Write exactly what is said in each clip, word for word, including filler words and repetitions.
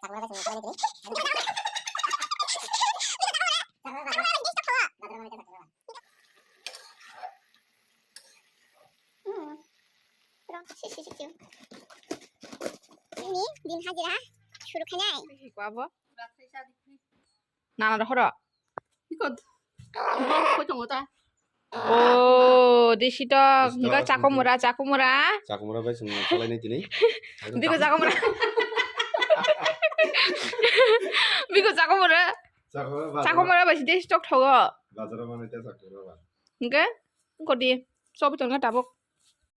Ini din hajira suru khanai. Nana rohoro. Ikot. Koi tongo ta? Oh, desi tok. Desi tok. Enggak, cakomora, cakomora. Cakomora bai sung salai ni tini. Biko cakomora. Biko cakomora. Cakomora bai desi tok thogo. Bazar mana te cakomora ba. Enggak, kodi. Sobi tongo tabok.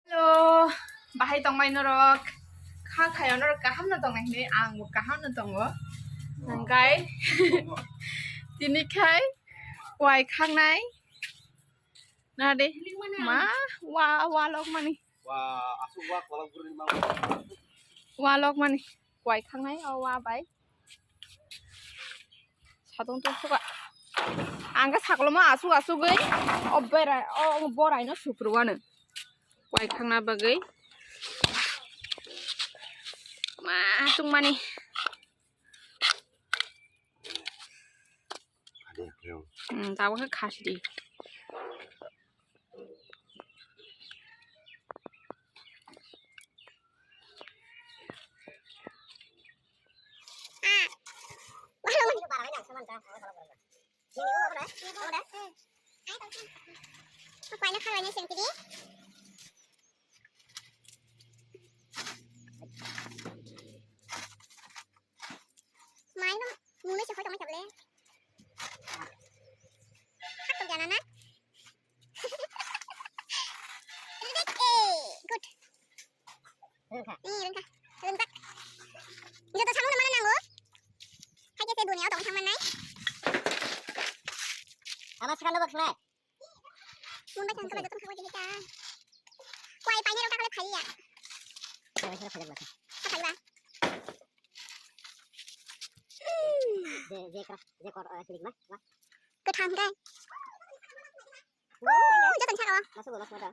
Hello, bahai tongmai norok? Kha khayo norok kaham no tongnai hinui ang bo kaham no tongo. Hingkai tini khai kwai khangnai. Na de ma wa wa lok mani. Wa asuk wa kolok burni ma. Wa lok mani kwai khangnai o wa bai. Satung tung suka. Ang khe sakoloma asuk asugwi o berai o boraino suprwano. Kwai khangna bagwi. Ma tungmani. Hmm, tabuk khe khasi di. Mai no, mune se khoi tongmai tabule. Hak tong jana na. Rebek, eh, good. Rengkha. Eh, rengkha. Rengkha. Joto samung mana nango? Hai ke se dunia tong samung nai. Ama sekarang lo bak sunai. Mumbai thang khe joto thang bai ta. Kwai paine rok ta khe phai ya. Kwai sara phai ba. Phai ba. Je je kra je kor eh, silik ma. Kwthang khe. Oh, joto thang o. Masuk masuk ada.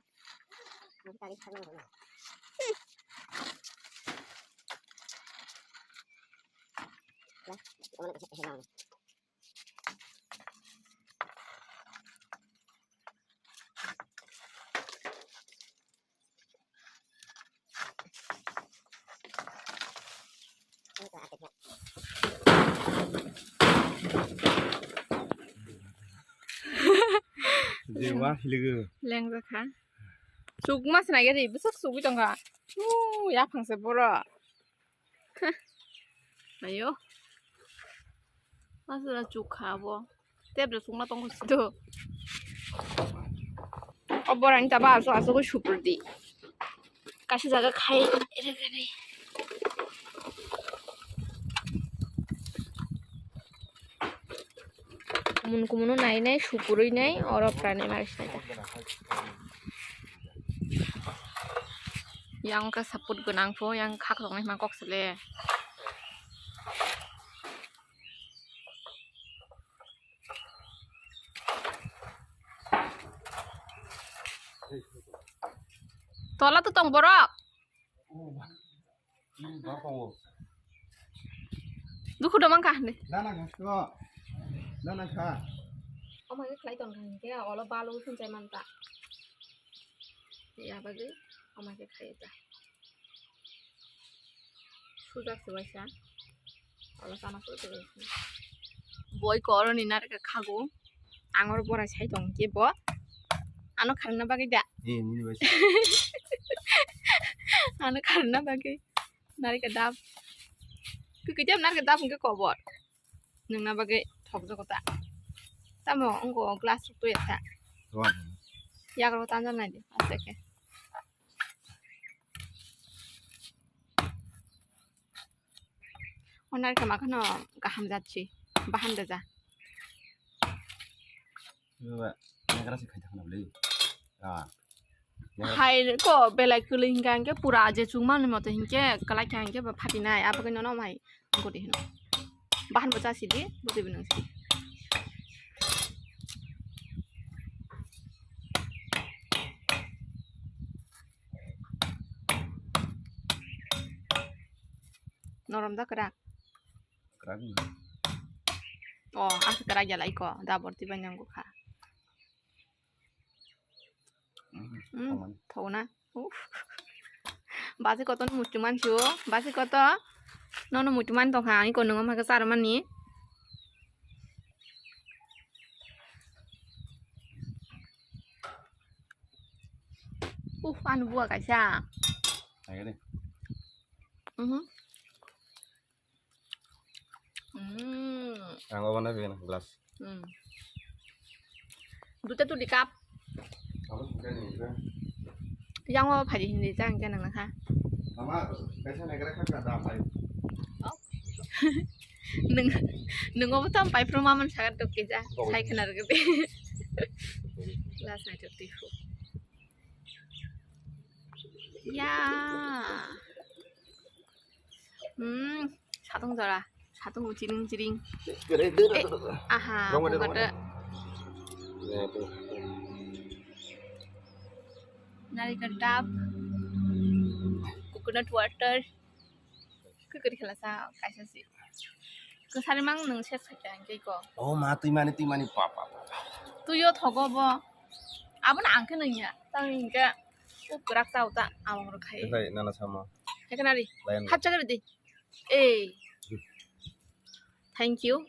Masuk tadi sana. Ya, mana ke sana. Dewa hilugu. Lengjakha. Chukma swnai gari bwsak chugwi tongkha. Uu, yaphang se borok. Ayo. Aswra chukha abo. Tebra chukna tongo sito. O borani taba aso aso khe suprwdi. Kaisa jaga khai rwgani. Kumun kumun no nai nai sukurui nai oro pranai mari sinai ta. Yang ka support gwnang pho yang khak rok nai ma kok sele. Tola to tong borok. Dukhu do mangkha de. Dana kha to. Dana kha. Oma ke khlai tong kha ke olo balu sun chai manta. Ya bagwi oma ke khlai ta. Sujak se waisa. Olo sana sujak se waisa. Boi koro ni narikha khago. Angor borai sai tong ke bo. Ano kharna bagwi da. Eh, mini bai. Ano kharna bagwi. Narikha dab. Kwi kwi dab narikha dab hwnkhe kobor. Nungna bagwi thok jago ta. Tamo wngko glass rok twi ta. Wan. Yago tanjak nai di. Aste ke. Onar khe makhano kaham jat si, bahan da ja. Ba, nagra se khai thangna bwle. Ah. Hai ko belai kwlwi hinkhe, hinkhe pura je chukmani moto hinkhe kwlai kha hinkhe ba phatinai, abo khe nono mai gudi hino. Bahan bo chasi di, budi bo nang si. Norom da kwrak. Oh, asa kara jala iko, dabor tiba nyangu kha. Mm, thokmani. Thokna. Uff. Basi koto no muchung mansi o, basi koto. Nono muchung man tongkha, ani kono ngam hake sar mani. Uff, anu bua kaisa. Ayo deh. Mhm. Hmm. Ang obo na bigyan glass. Hmm. Duta tu di cup. Yang o phai hindi jang jang nang ha. Ama kaisa negra kha da phai. Nung nung obo tam pai pro maman sagat to kija. Sai khna rgdi. Glass na to tihu. Ya. Hmm, satung jora, satung chiring chiring. Eh, aha, rong ada, rong ada. Narikal dap, coconut water. Kukuri khala sa kaisa si. Kwsari mang nung ses khaikha hingke iko. Oh ma, twi mani, twi mani, pa, pa, pa, pa. Twi o thogo bo. Abo na ang khe nung ya. Tang hingke. Uk kwrak chao ta, awang rok khai. Hai, nana sama. Hai kana ri. Layan. Hap chakar di. Eh. Thank you.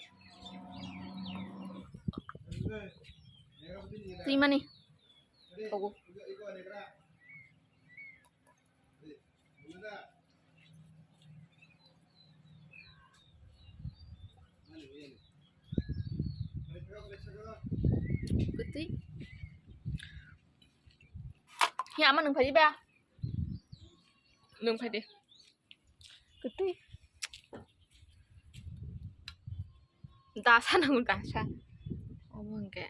Twi mani. Thogo. Kwtwi. Hi ama nung phai ba? Nung phai de. Kwtwi. Dasa nang dasa. Omo hwnkhe.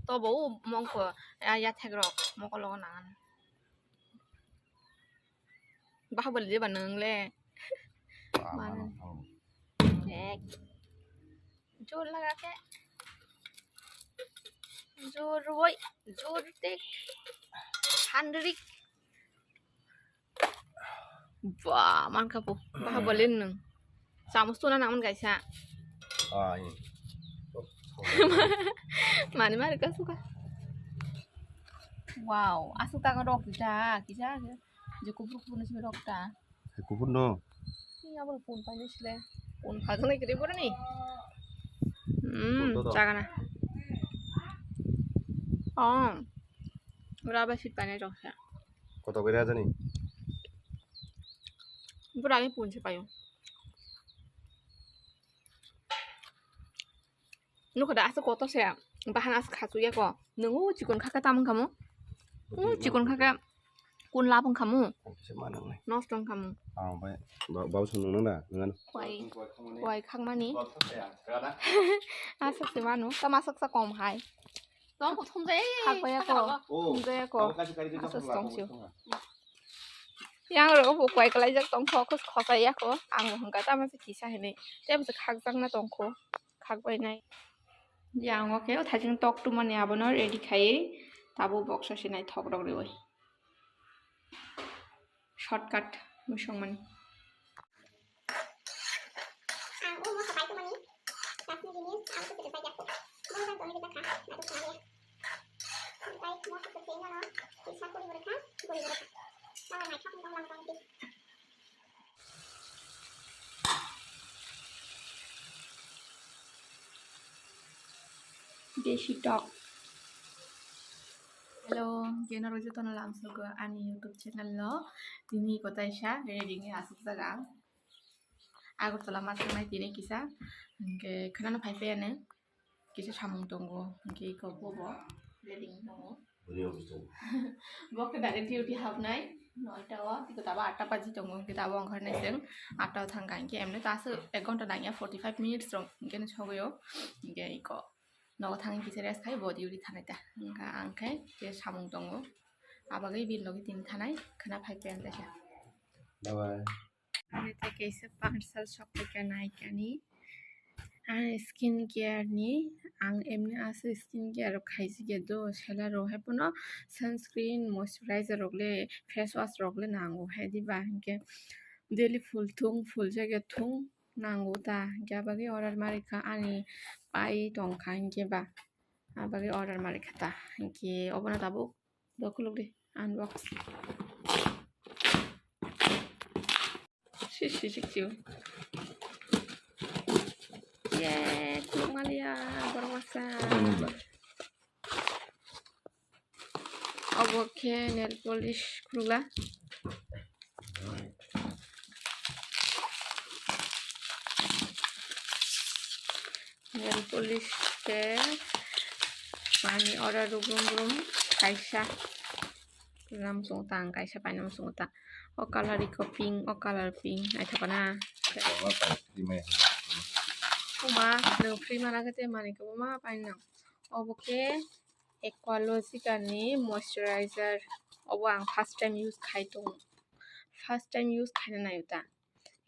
Tobo o mongkho, ya, yathek rok mokol o nangan. Bahubali jeba nung le. Mano. Ek. Jor laga ke. Jor woi, jor tek. Handrik. Ba, man kha po. Bahubali nung. Chamus tuna nang man kaisa. Ah, iya. Mani mari ka suka. Wow, asuk ta rok ta, kisa. Je kubur kubur nasi rok ta. Kubur no. Ni abo pun pa ni sile. Pun pa jang ni kiri bora ni. Hmm, pun to to. Chagana. Oh. Ura ba sit pa ni rok sa. Koto kiri aja ni. Bora ni pun se payo. Nukha da asa kotor se, bahan asa khasu ya ko. Nung o chikon khaka tamung khamu. O chikon khaka kun labung khamu. Kisa manang nai. Nostong khamu. Ah, bai. Bau sung nung da, nung. Kwai, kwai khakmani. Asa se manu, tama saksa kom hai. Tong ko thumjai. Khakbai ya ko. Oh. Thumjai ya ko. Asa tong sio. Yang ro bo kwai kalai jak tong kho, khos khosai ya ko. Ang bo hwnkha tama se kisa hinui. Tei bo se khakjakna tong kho. Khakbai nai. Yang o khe o thajing tok tumani abono ready khai. Tabo box o se nai thok rok riwi. Shortcut musong mani. Ang o moso pai tumani. Last ni jinis ang kuchuk pai jak. Bono jang tong ni jak kha. Natuk kha ya. Pai moso kuchuk pai no. Isa kuri bore kha. Guri bore kha. Tama nai thok ni tong lang tong di. Desi tok. Hello, keno rok jotono lamsogo ani YouTube channel o. Tini kotaisa ready ni asuk jaga. Agartala ma thangnai tini kisa. Hingke khwnano phai phai ano. Kisa samung tongo, hingke iko bobo ready tongo. Bo khe direct duty habnai noita o, tiko tabo atta baji tongo, hingke tabo ongkhornai chwng atta o thangkha, hingke emne ta aswk ek ghonta nangya, forty five minutes rok hingke no sogwi o, hingke iko nogo thangwi kisa rest khai bo duty thangnai ta, hingkha ang khe khe samung tongo, abagwi bini logi tini thanai khwna phai phai ang kaisa. Bye bye. Ani tei kaisa parcel sok paikha naikani. Ani skin care ni, ang emni aswk skin care rok khaijak ya do, sela rok hai phano sunscreen, moisturizer rok le, face wash rok le nango hai diba, hinkhe Daily full thung, full jaga thung nango ta, hinkhe abagwi order ma rikha ani pai tongkha hinkhe ba, abagwi order ma rikha ta, hinkhe obono tabuk dokhulukdi unbox. Si, si, si, si. Ye, khulukmaliya, borok masa. Obo khe nail polish khulukla. Nail polish khe mani order rw brum brum kaisa. Nam sung tang kaisa painam sung ta. O color iko pink, o color pink. Naithok na. Oma, nwng free mana khe tei mani khe ma painang. Obo khe Aqualogica ni moisturizer. Obo ang first time use khai tongo. First time use khaina naio ta.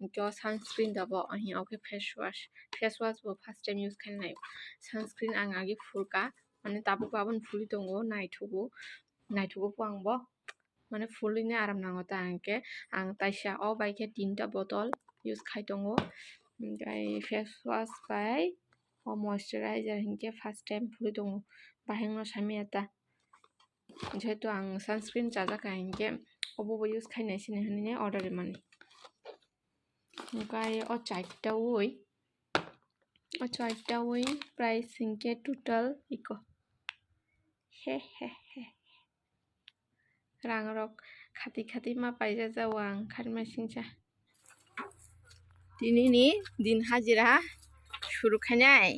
Hinkhe o sunscreen da bo, ahi o khe face wash. Face wash bo first time use khaina naio. Sunscreen ang agi phulka, mane tabuk bo aboni phulwi tongo, naithogo, naithogo bo ang bo. Mane phulwini aram nango ta hinkhe ang taisa o bai khe tinta bottle use khai tongo. Hinkhe face wash bai o moisturizer hinkhe first time phulwi tongo. Bahai no samya ta. Jehetu ang sunscreen chajak kha hinkhe obo bo use khainai sini hinwi order rimani. Hinkhe o chaita ui, o chaita ui price hinkhe total iko. He he he. Rang rok khati khati ma paijajao ang kharmasingcha. Tini ni din hajira suru khainai.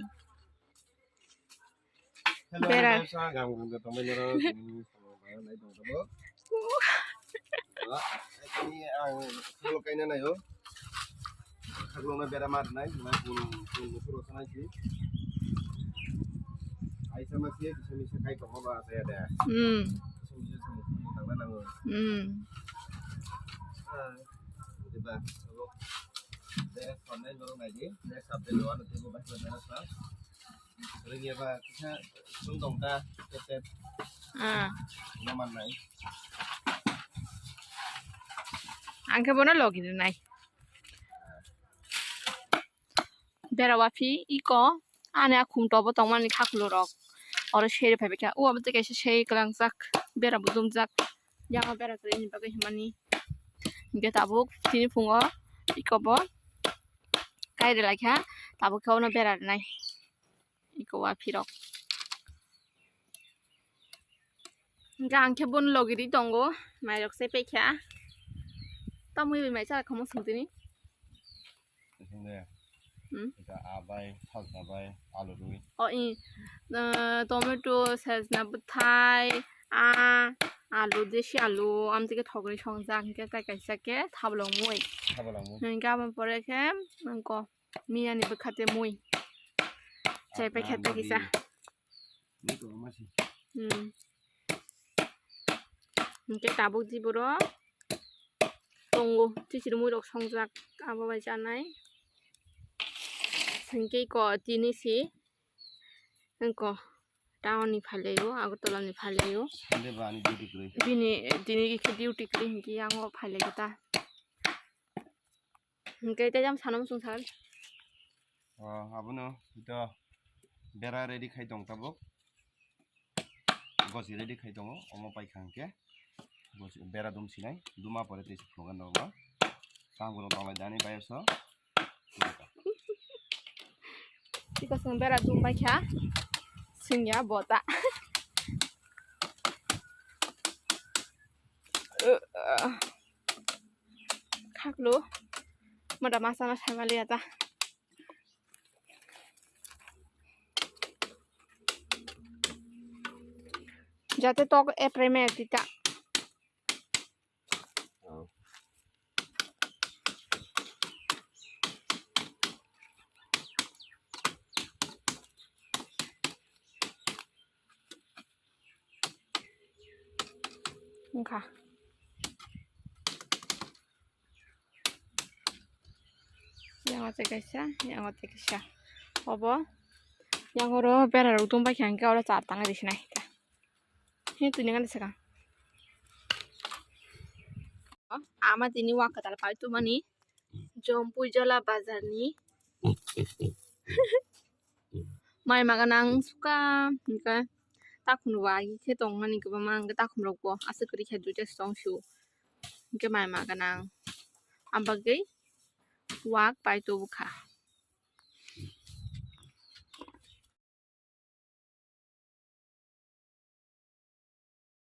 Hello, bera. Hello, sa, gam gam tongmai noro, tini samung bai nai tong tabo. Tini ang solo kaina naio. Khaglo na bera mar nai, na pun, pun puro sana si. Ai sama si, bisa bisa kai tong ba saya deh. Hmm. Bisa bisa sama pun tang na nango. Hmm. Ah, diba, solo. Bera sana noro nai di, bera sabde lo anu tebo bahasa bera sa. Ringya ba kisa sung tong ta, tep tep. Ah. Ino man nai. Ang khe bono logi rwnai. Bera waphi iko ani a khum tobo tongmani khakhulu rok. Oro seri phaibai kha. O abo tei kaisa sei kwlangjak. Bera bo dumjak. Yango bera kwrwini bagwi hwnmani. Hinkhe tabuk tini phungo iko bo kairwi laikha. Tabuk khe ono bera rwnai. Iko wa phirok. Hinkhe ang khe bono logi ri tongo, mairok se paikha. Tamoni bai mai chara khamu sung tini. Sung de. Hmm? Ika abai, sajna bai, alu rwi. O i, eh, tomato, sajna bwthai, a, alu, desi alu, amtwi khe thogwi songjak, hinkhe tai kaisa khe thabolong mui. Thabolong mui. Hinkhe aboni pore khe, nangko. Miyani bwkha tei mui. Chai paikha tei kisa. Mui tongo masi. Hmm. Hinkhe tabuk di borok tongo. Chichiri mui rok songjak abo bai chanai. Hinkhe iko tini si. Wngko town ni phailaio, Agartala ni phailaio. Sunday ba ani duty kwrwi. Bini, tini khe duty kwrwi hinkhe yango phailaikha ta. Hinkhe tei jang sana muchung sal. O, abono ito bera ready khai tong tabuk. Gosi ready khai tongo, omo paikha hinkhe. Gosi bera dum sinai, duma pore tei phunukgwi norokno. Tang borok tonglai dani bayoso. Tiko song bera dum baikha. Singya bota. Khaklo. Mada masa na samali ata. Jate tok epreme tita. Wngkha. Yang o tei kaisa, yang o tei kaisa. Obo yang oro bera rok dum bai kha, hingke oro char tang ri sinai. He twi nang ani saka. Ama tini wak kwtal pai tubani Jompuijala bazar ni. Mai maganang suka hingke takhum rok agi khe tongmani kwbangma hingke takhum rok bo aswk kwrwi khe duita se tong sio hingke mai maganang. Abagwi wak pai tubu kha.